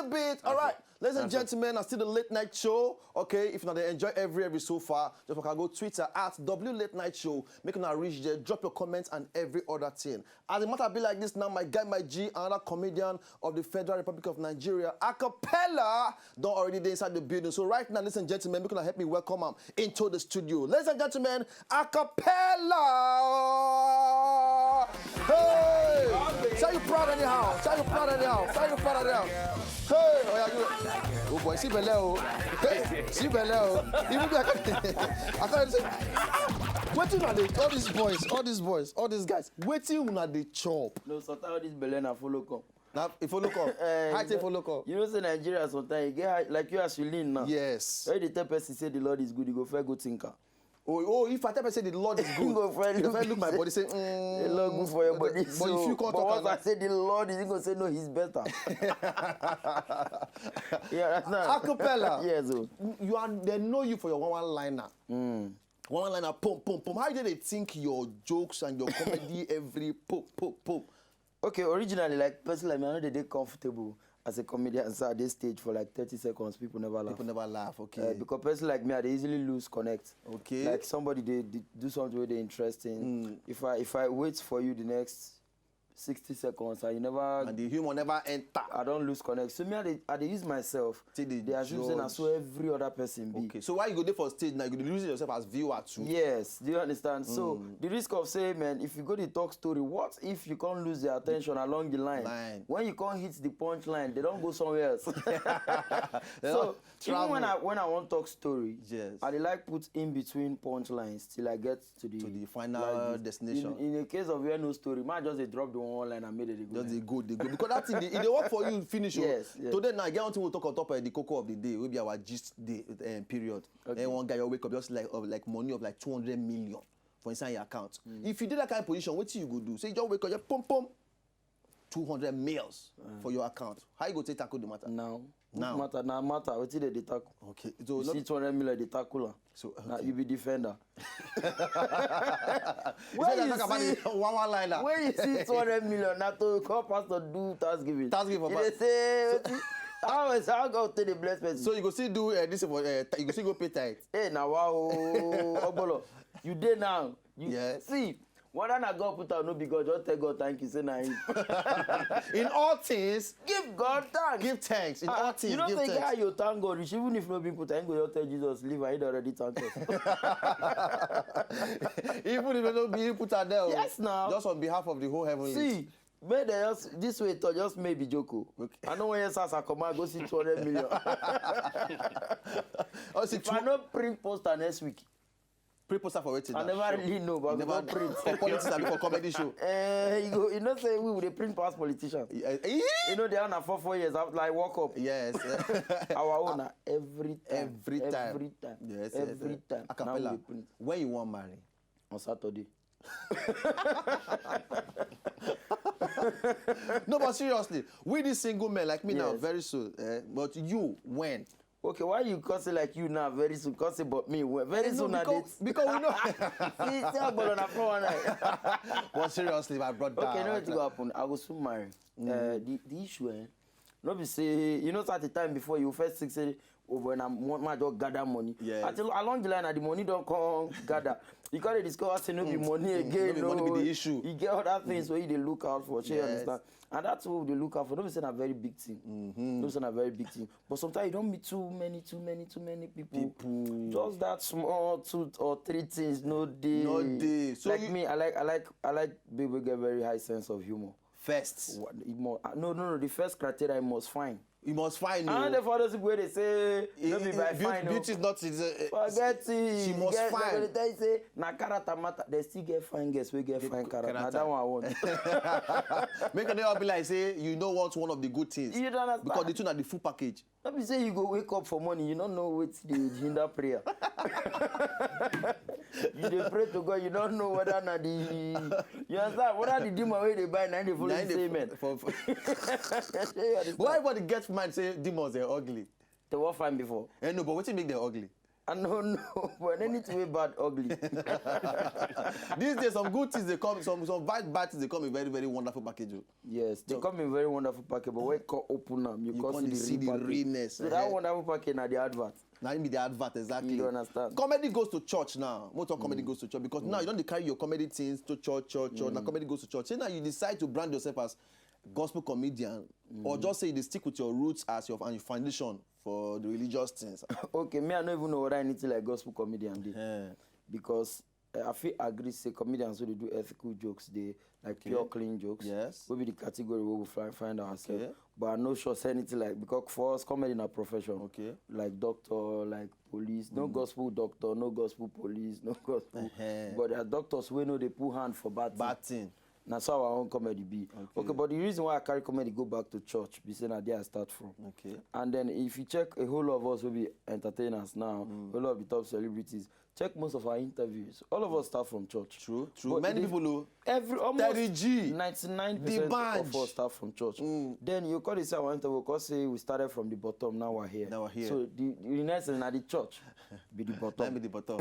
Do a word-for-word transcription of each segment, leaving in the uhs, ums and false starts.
bit. All right, ladies and gentlemen, I see the late night show. Okay, if you not enjoy every every so far, just can go Twitter at W Late Night Show. Make una reach there, drop your comments and every other thing. As the matter be like this now, my guy, my G, another comedian of the Federal Republic of Nigeria, Acapella, don't already dey inside the building. So right now, ladies and gentlemen, make una help me welcome him into the studio. Ladies and gentlemen, Acapella. Hey! Say you proud anyhow. Say you proud anyhow. Say you proud anyhow. Hey, oh yeah, you. Oh boy, see belle o. Hey, see belle o. Even me, I can't, I can't say. Wetin una dey, all these boys, all these boys, all these guys, wetin una dey chop? No, sometimes all this belle na follow come. Na e follow come. Eh, How you say know- follow come? You know say Nigeria sometimes you get high, like you as you lean now. Yes. When you dey tell person say the Lord is good, you go first go think am. Oh, oh, if I tell person say the Lord is You good, go first you look first look my say body say, mm, The Lord good for your body. But So, if you come but talk once I about say the Lord is, he go say no, he's better. You understand? Acapella. Yes, oh. You are, they know you for your one one liner. Mm. One one liner, pom pom pom. How you dey think your jokes and your comedy every pom pom pom? Okay, originally, like person like me, I know they dey comfortable as a comedian. So at this stage for like thirty seconds, people never laugh. People never laugh. Okay. Uh, because person like me, I dey easily lose connect. Okay. Like somebody they, they do something where they interesting. If I if I wait for you the next sixty seconds and you never And the humor never enter. I don't lose connect. So me, I dey, I dey use myself. Take the They assume say na judge. So every other person be. Okay. So why you go there for stage now? You go dey lose yourself as viewer too. Yes, do you understand? So the risk of say, man, if you go to talk story, what if you can't lose their attention along the line? Line. When you can't hit the punchline, they don't go somewhere else. So even when I when I want talk story, Yes. I dey like put in between punchlines till I get to the To the final like this. destination. In, in a case of where no story, man just dey drop the one line and make it go. Just dey go, dey go. Because that thing, dey, e dey work for you, finish. Oh. Yes, yes. Today now, I get one thing we talk on top of the cocoa of the day, will be our gist day um, period. Okay. And one guy you wake up just like of like money of like two hundred million for inside your account. If you did that kind of position, what you go do? Say you just wake up, just pom pom, two hundred mils for your account. How you go take tackle the matter? Now, Now. Matter now, matter. What did they tackle? Okay. So You not, see two hundred million, they tackle am. So, Now you be defender. when you talk about the one one liner. When you see two hundred million, now to call pastor do Thanksgiving. Thanksgiving for You pa- dey say, "Wetin- how is how God take the bless person?" So you go still do uh, this for uh, you go still go pay tithe. Hey, now wow, Obolo, you dey now. You Yes. See, whether na God put out no be God, just tell God thank you, say na him. In all things, Give God thanks. give thanks. In Ah, all things, you know give say thanks. Guy, you thank God. Reach even if no be put, I go just tell Jesus, leave. I already thank God. Even if you don't be put out there. Oh. Yes, now. Just on behalf of the whole heavenly. See, may they just this way talk, just maybe joke. Oh. Okay. I know when yes as I come out, go see two hundred million. Oh, see, If I no print poster next week, pre-poster for waiting. I never really know, but I go print. For politics and for comedy show. Eh, you go, you know say we would print past politicians. Eh, eh, You know they are na four four years after like walk up. Yes. Our own na every time. Every time. Every time. Yes, yes, Every yes. time. Now Acapella. we print. When you want marry? On Saturday. No, but seriously, we these single men like me now, Yes. very soon. Eh? But you, when? Okay, why you cause it like you now? Very soon, cause it but me. Well, very No, soon, I because, date. Because we know. See, see, I'm on a phone. But seriously, my brother. Okay, you know what go happen? I go soon marry. Uh, the, the issue, eh? No be say you know at the time before you first think say, oh boy, na mo- ma just gather money. Yes. Until along the line, na the money don't come gather. You gotta discover say no be money Mm. again. No be money be the issue. You get other things where you dey look out for. Shey you Yes. Understand? And that's what they look out for. No be say na very big thing. Mm-hmm. No be say na very big thing. But sometimes you don't meet too many, too many, too many people. People. Just that small two or three things, no day. No day. So Like you- me, I like, I like, I like people who get very high sense of humor. First. What, you must, uh, no, no, no. The first criteria, you must fine. You must fine. And No. The fathers people they say no be by Beauty, fine. Oh. Beauty is not. It's, uh, Forget it. She must Get- fine. They tell you say na character matter. They still get fine girls. We get fine character. Na character. That one I want. Make them all be like say you know what one of the good things. You don't understand. Because the two are the full package. Let me say you go wake up for morning, you don't know what the hinder prayer. You dey pray to God, you don't know whether na the you understand whether the demon wey dey buy na dey follow Na the him dey same man. for- for- You understand? Why everybody get mind say demons are ugly? They were fine before. Eh, no, but wetin make them ugly? I don't know, but anything wey bad ugly. These days, some good things they come, some some bad bad things they come in very very wonderful package. Oh. Yes, they come in very wonderful package, but when you come open am, you, You come come see dey the see the real package. realness, So that eh. Wonderful package na the advert. Now you be the advert exactly. You understand? Comedy goes to church now. Most of comedy goes to church because now you don't dey carry your comedy things to church, church, church. Now comedy goes to church. Say now you decide to brand yourself as gospel comedian, or just say you dey stick with your roots as your and your foundation for the religious things. Okay, me I no even know whether anything like gospel comedian dey Eh. because uh, I fit agree say comedians wey dey do ethical jokes dey like Okay. pure clean jokes. Yes. Wey be the category wey we find find ourselves. Okay. But I no sure say anything like because for us comedy na profession. Okay. Like doctor, like police, no gospel doctor, no gospel police, no gospel. Uh-huh. But there are doctors wey no dey put hand for bad thing. Bad thing. Na so our own comedy be. Okay. Okay, but the reason why I carry comedy go back to church be say na there I start from. Okay. And then if you check a whole lot of us wey be entertainers now, a lot of the top celebrities, check most of our interviews. All of us start from church. True. True. But Many it is- people know. Every almost Terry G, ninety-nine the percent band. Of us start from church. Mm. Then you call this our interview because say we started from the bottom, now we're here. Now we're here. So the, the next thing na the church be the bottom. Let me the bottom.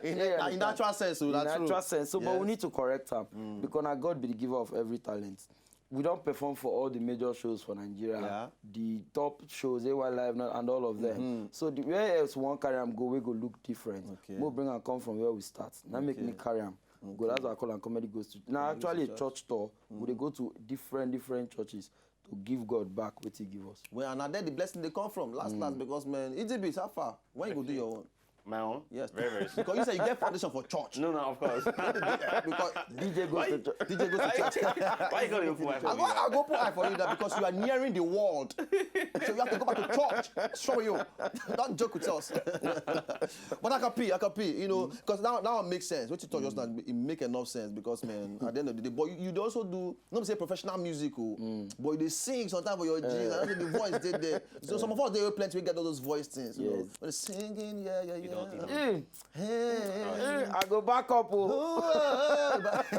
in, Yeah, in actual sense, so In that's true. Actual sense. So, but we Yes. Need to correct am because na God be the giver of every talent. We don perform for all the major shows for Nigeria, Yeah. The top shows, A Y Live, and all of them. So the where else we wan carry am go, we go look different. Okay. We bring am come from where we start. Now make me Okay. Carry am. Go. That's why I call am comedy goes to. Now actually a church tour. We dey go to different different churches to give God back what He give us. Well, and na there the blessing they come from. Last last because man, E D B is how far. When you go do your own. My own? Yes. Very, very soon. Because you say you get foundation for church. No, no, of course. Because D J goes to church. D J goes to church. Why you gonna put eye for I me? go, I go put eye for you now because you are nearing the world. So you have to go back to church. Show you. Don't joke with us. But I can pee, I can pee, you know, because now now it makes sense. What you talk just now, it make enough sense because man, at the end of the day, but you, you dey also do not say professional music, oh, but you dey sing sometimes for your jeans. And the voice dey there. So some of us dey plenty we get all those voice things. You know, Yes. When the singing, yeah, yeah, yeah. don't, you don't. Hey, Hey. hey, I go back up. Oh. Oh, eh, back,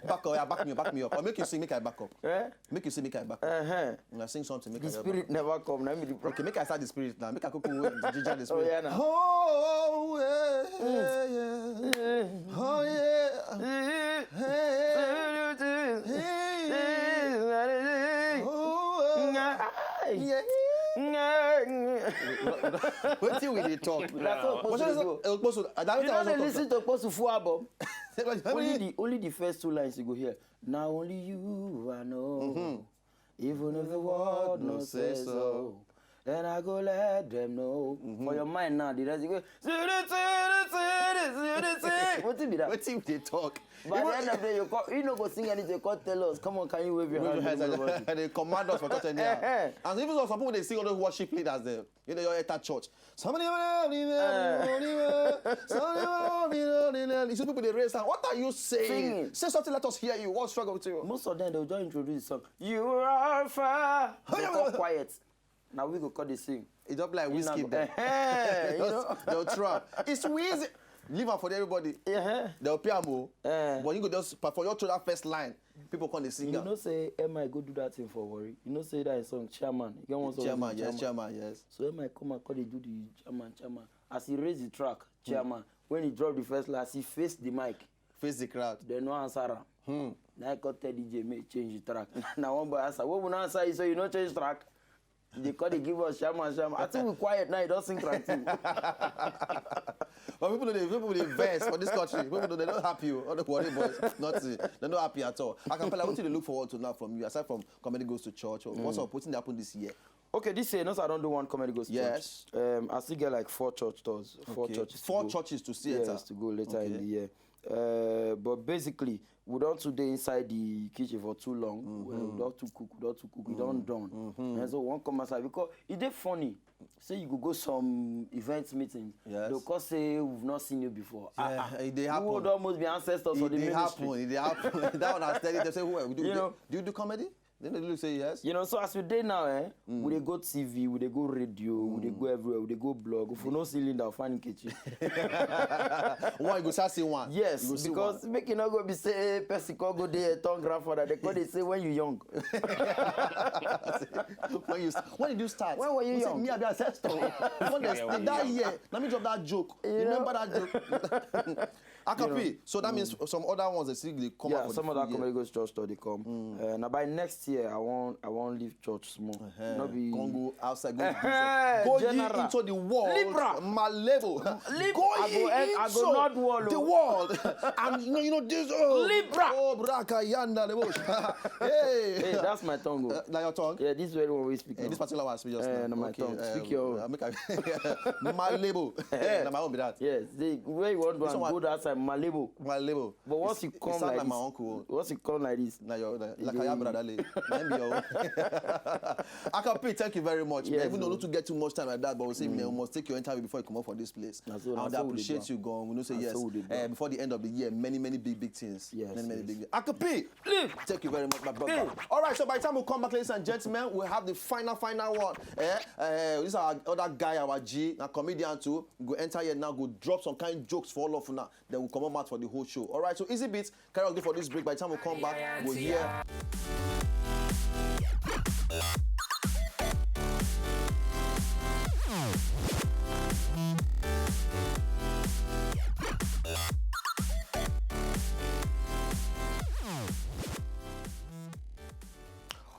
back up, yeah, back me up, back me up. Or make you sing, make I back up. Eh? Make you sing, make I back up. Uh-huh. Now sing something, make The I help spirit you. Never come. Let me the Okay, make I start the spirit now. Make I cook with the ginger the Oh, spirit. Yeah, now. Oh, yeah, yeah, yeah. Oh, yeah. Hey, hey, hey. Oh, yeah. Wetin we dey talk? That's what But supposed to so, do. uh, Okposo, I don't You know they know listen to Post full album. Only Only the only the first two lines you go hear. Now only you I know. Even if the world no say so. Then I go let them know. For your mind now, the rest you go. What be that? Wetin we dey talk? By the end of the day, you, call, you no go sing anything. You come tell us. Come on, can you wave your hand? Give me the body. They command us for church anyhow. Eh, eh. And even though some people they sing all those worship leaders there, you know, your enter church. Somebody, somebody, you see people they raise hand. What are you saying? Singing. Say something. Let us hear you. What's wrong with you? Most of them they'll just introduce the song. You are far. They go quiet. Now we go call the sing. It's just like whiskey there. Eh, you know? They'll try. It's too easy. Leave am for everybody. Yeah. They'll pay am o. Eh. But you go just perform your throw that first line. People come dey sing You am. Know say M I go do that thing for Warri. You know say that is song chairman. You get one song Chairman, say yes, chairman, yes. So M I come and come dey do the chairman, chairman. As he raise the track, chairman. When he drop the first line, as he face the mic, Face the crowd. They no answer am. Now I come tell D J make he change the track. Now one boy answer, "What we no answer you so you no change track?" They call, they give us chairman, chairman. I think we quiet now. You don't sing track too. But people know they people they vex for this country. People know they don't happy. All the Warri boys, nothing. They're not happy at all. Akapela, what do they look forward to now from you? Aside from comedy goes to church, what's up? What's happen this year? Okay, this year, not I don't do one comedy goes to Yes. Church. Um, I still get like four church tours, four Okay. churches. Four to go. Churches to see Yes, enter. To go later Okay. In the year. Uh, but basically, we don't today inside the kitchen for too long. We don't too cook, we don't too cook, we don't done. And so one come outside because it is funny. Say you go go some events meeting. Yes. They'll call say we've not seen you before. Ah, Yeah, ah. It dey You happen. would almost be ancestors for It the dey ministry. Happen. It dey happen. That one I tell you. They say, "Who are we? Do, You do, know. Do you do comedy?" Then they look say yes. You know, so as we dey now, eh, we dey go T V, we dey go radio, we dey go everywhere, we dey go blog. If we no see Linda, we find Nkechi. Why you go start see one? Yes, You go see because one. Make e no go be say person come go dey turn grandfather. They come dey say when you young. When you st- when did you start? When were you say, young? Me, I be ancestor. When they, that year, let me drop that joke. You You know? Remember that joke? Akapi. So that means some other ones they still dey come Yeah, out for some the other full year. Comedy Gold Church Tour dey come. Uh, now by next year, I want I want leave church small. Eh, No be Congo outside, go, Eh, go ye General. Into the world, Libra. Malebo. Lib- Go I ye go en- I into go not wall, the oh. World. And you know, you know this. Oh, Libra. Oh, Braka Yanda Lebosh. Hey. Hey, that's my tongue. Oh. Uh, now your tongue. Yeah, this is very one we speak. Eh, Now. This particular one, speak just Eh, now. No, my Okay, tongue. eh, Speak your uh, own. Make I, Malebo. Eh, na my own be that. Yes, the way you want to This one- go that side, Malebo. Malebo. But once It's- you it come sound like like my this, uncle. Once you come like this, Na your na, like Yeah. your brother le. Na him be your own. Akapi, thank you very much. Yes, Even though we sir. Don't get too much time like that, but we say, man, we must take your interview before you come up for this place. Na so- I na want to so we dey appreciate do you, Gong. We know say Na yes. so we dey do Eh, before the end of the year, many, many big, big things. Yes, Many, many yes. big. Akapi, thank you very much, my brother. All right, so by the time we come back, ladies and gentlemen, we have the final, final one. Eh, uh, this is our other guy, our G, a comedian too. We go enter here now, go drop some kind jokes for all of now. Then we'll come out for the whole show. All right, so Easy Beats, carry on for this break. By the time we come back, we'll hear.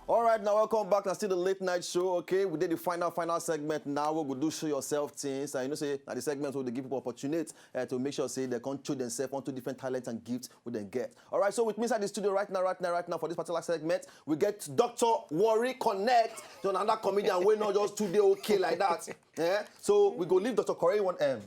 All right, now welcome back. Now still the late night show. Okay, we did the final, final segment. Now we go do show yourself things. And you know, say now the segment will give people opportunity uh, to make sure say they can show themselves onto different talents and gifts we then get. All right, so with me inside the studio right now, right now, right now for this particular segment, we get Doctor Worry Connect. So another comedian we not just today okay like that. Yeah. So we go leave Doctor Corey one M.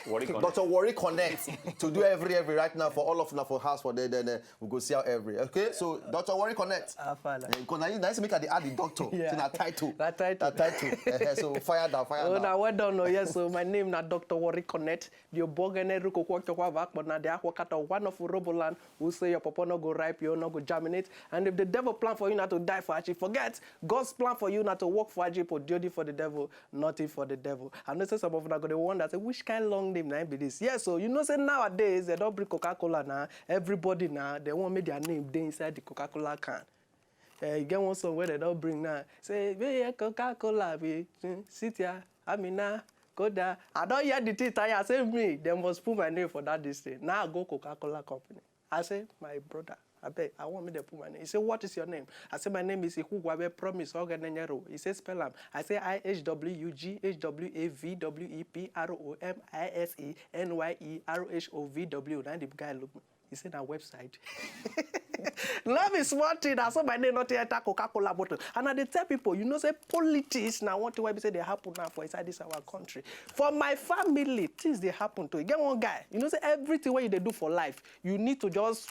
Worry Connect. Doctor Worry Connect to do every every right now for all of now for house for there then uh, we go see how every okay so Doctor Worry Connect. Afala. Because I used to make the add the doctor Yeah. to that title. That title. That title. Eh, so fire down, fire Oh, down. now well done. Oh, yes. So my name na Doctor Worry Connect. The Obogene Ruko Kwokyo Kwavak, but now the Akwakato, one of Roboland, who say your papa no go ripe, you no go germinate. And if the devil plan for you not to die for Achi, forget. God's plan for you not to work for Achi, put duty for the devil, nothing for the devil. I know say some of them are going to wonder, say, which kind long name na be this? Yes, so you know say nowadays they don't bring Coca-Cola now. Everybody now, they want make their name dey inside the Coca-Cola can. Eh, you get one song where they don't bring now. Say, hey, Coca-Cola, be, sit here, Amina, Koda. I don't hear the thing tire. I say, me, they must put my name for that this thing. Now I go Coca-Cola company. I say, my brother, I beg, I want me to put my name. He say, what is your name? I say, my name is Ihuwabe Promise Oganenyero. He say, spell am. I say, I H W G H W A V W E P R O M I S E N Y E R O H O V W. Now the guy look me. He said, na website. Love is one thing. That's why my name not enter Coca-Cola bottle. And I dey tell people, you know, say politics now one thing why we say they happen now for inside this our country. For my family, things they happen to. You get one guy, you know, say everything what you dey do for life, you need to just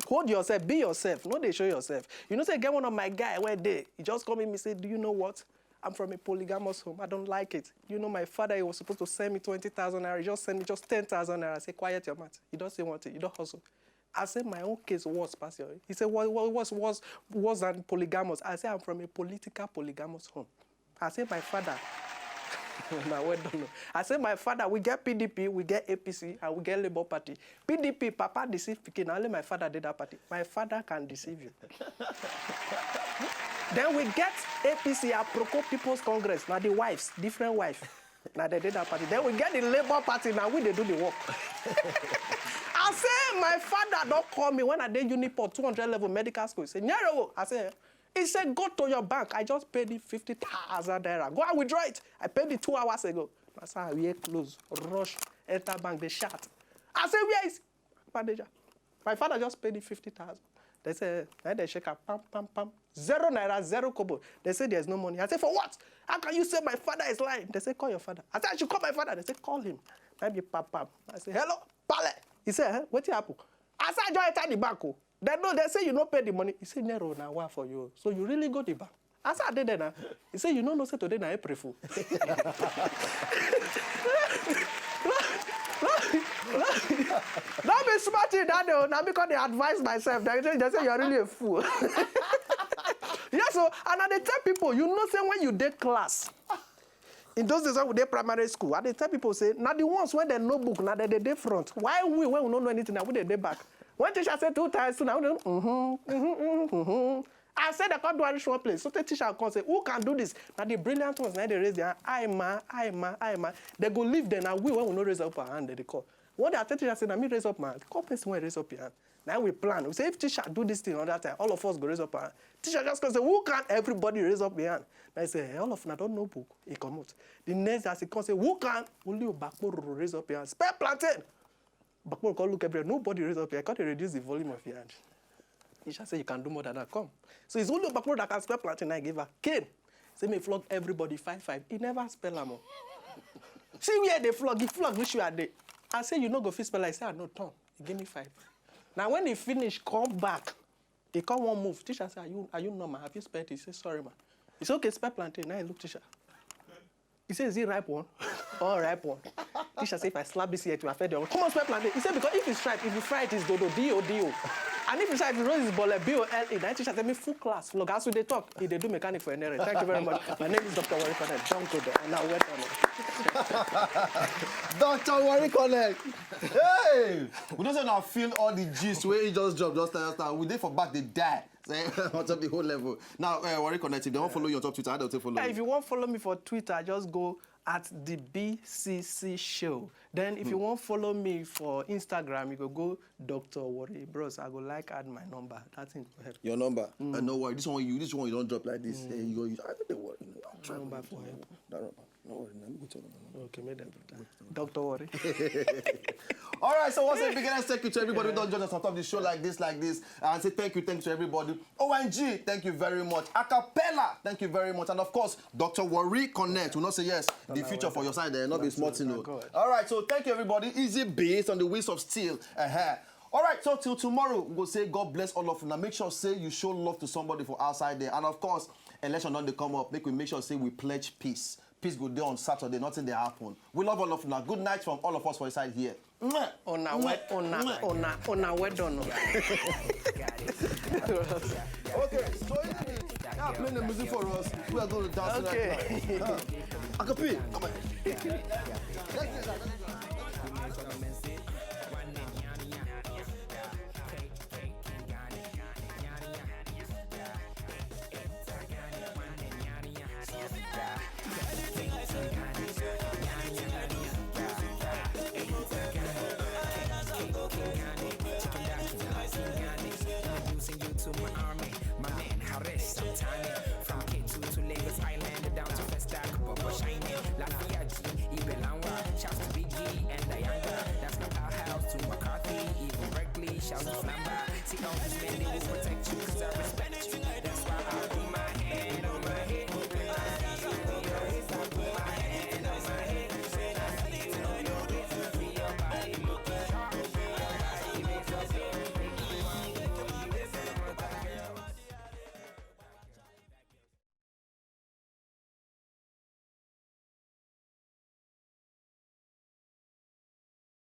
hold yourself, be yourself, no dey show yourself. You know, say get one of my guy where they, he just come in me say, do you know what? I'm from a polygamous home. I don't like it. You know, my father, he was supposed to send me twenty thousand naira. He just sent me just ten thousand naira. I say, quiet your mouth. You don't say one thing. You don't hustle. I say, my own case was pass your. He said, what was was was than polygamous? I say, I'm from a political polygamous home. I say, my father. Now well done. I say, my father, we get P D P, we get A P C, and we get Labour Party. P D P, Papa deceive pikin. Only my father did that party. My father can deceive you. Then we get A P C, Aproko People's Congress. Now the wives, different wife. Now they did that party. Then we get the Labour Party. Now we they do the work. I say my father don't call me when I did Uniport two hundred level medical school. He say, Nyero, I say, he said, go to your bank. I just paid the fifty thousand naira. Go and withdraw it. I paid it two hours ago. That's how we close, rush, enter bank, they shut. I say, where is manager? My father just paid the fifty thousand. They say, then they shake up, pam, pam, pam. Zero naira, zero kobo. They say there's no money. I say, for what? How can you say my father is lying? They say, call your father. I said, I should call my father. They say, call him. Maybe pam, pam. I say, hello, Pale. He said, eh, what happened? I said, I just enter the bank. Oh. They know, they say you no pay the money. He said, Nero, now what for you? So you really go the bank? I said, I did that now. He said, you no know say today na April Fool. Don't be smart in that though. Now because they advise myself. They say, they say you're really a fool. So, and I dey tell people, you know, say when you dey class, in those days when we dey primary school, I dey tell people say, na the ones when dem know book, na dem dey dey front. Why we, when we no know anything, na we dey dey back? When teacher say two times two, na we dey, mm-hmm, mm-hmm, mm-hmm, mm-hmm. I say dem come do reach one place. So the teacher come say, "Who can do this?" Na the brilliant ones, na dey raise their hand. "I ma, I ma, I ma." They go leave them. Na we, when we no raise up our hand, they dey call. One day I tell teacher say, "Na me raise up my hand." Call person wey raise up your hand. Now we plan. We say, "If teacher do this thing another time, all of us go raise up our hand." Teacher just come say, "Who can?" Everybody raise up your hand. Na I say, "Eh, all of una don know book." He comot. The next day, as he come say, "Who can?" Only Obakporo raise up your hand. "Spell plantain." Obakporo come look everywhere. Nobody raise up your hand. Come dey reduce the volume of your hand. Teacher say, "You can do more than that. Come." So it's only Obakporo that can spell plantain. I give her cane. Say me flog everybody five five. He never spell am o. See where they flog. He flog which you are there. I say, "You no go fit spell." I say, "I no turn." He give me five. Now when he finish, come back. He come one move. Teacher say, "Are you, are you normal? Have you spelled it?" He say, "Sorry, ma." He say, "Okay, spell plantain." Now he look teacher. He say, "Is it ripe one?" "All ripe one." Teacher say, "If I slap this here, it will affect the other one. Come on, spell plantain." He say, "Because if it's ripe, if you fry it, it's dodo, D O D O. And if it's ripe, if you roast it, it's bole, B O L E." Now teacher tell me, full class flog. As we dey talk, he dey do mechanic for N R A. Thank you very much. My name is Doctor Warri Connect. Don't go there. And now, well done. Doctor Warri Connect. Hey! We don't say now feel all the gist where he just dropped, just tell us now. We dey for back, they die. Say, on top the whole level. Now, uh, Warri Connect, if they want follow you on top Twitter, how do they follow If you? You want follow me for Twitter, just go at the B C C show. Then if you want follow me for Instagram, you go go Doctor Worry. Bros, I go like add my number. That thing go help. Your number. Uh, no worry. This one you, this one you don't drop like this. Eh, you go, you, I don't dey worry. No, I'm trying Number to for help. That number. No worry. Let me go tell them. Okay, make them put that. Doctor Worry. All right, so once again, let's thank you to everybody who don't join us on top of the show like this, like this, and say thank you, thank you to everybody. O N G, thank you very much. Acapella, thank you very much, and of course, Doctor Worry Connect. We not say yes, the future for your side there, not be small thing. All right, so thank you everybody. Easy Beats on the Wheels of Steel. Uh-huh. All right, so till tomorrow, we go say God bless all of you. Now make sure say you show love to somebody for outside there, and of course, election don dey come up. Make we make sure say we pledge peace. Peace go dey on Saturday, nothing dey happen. We love all of una. Good night from all of us for inside here. Mwah! Una well, una, una, una well done. Okay, so yeah, play the music for us. We are going to dance Okay. Right now. Uh, Akapi, come on.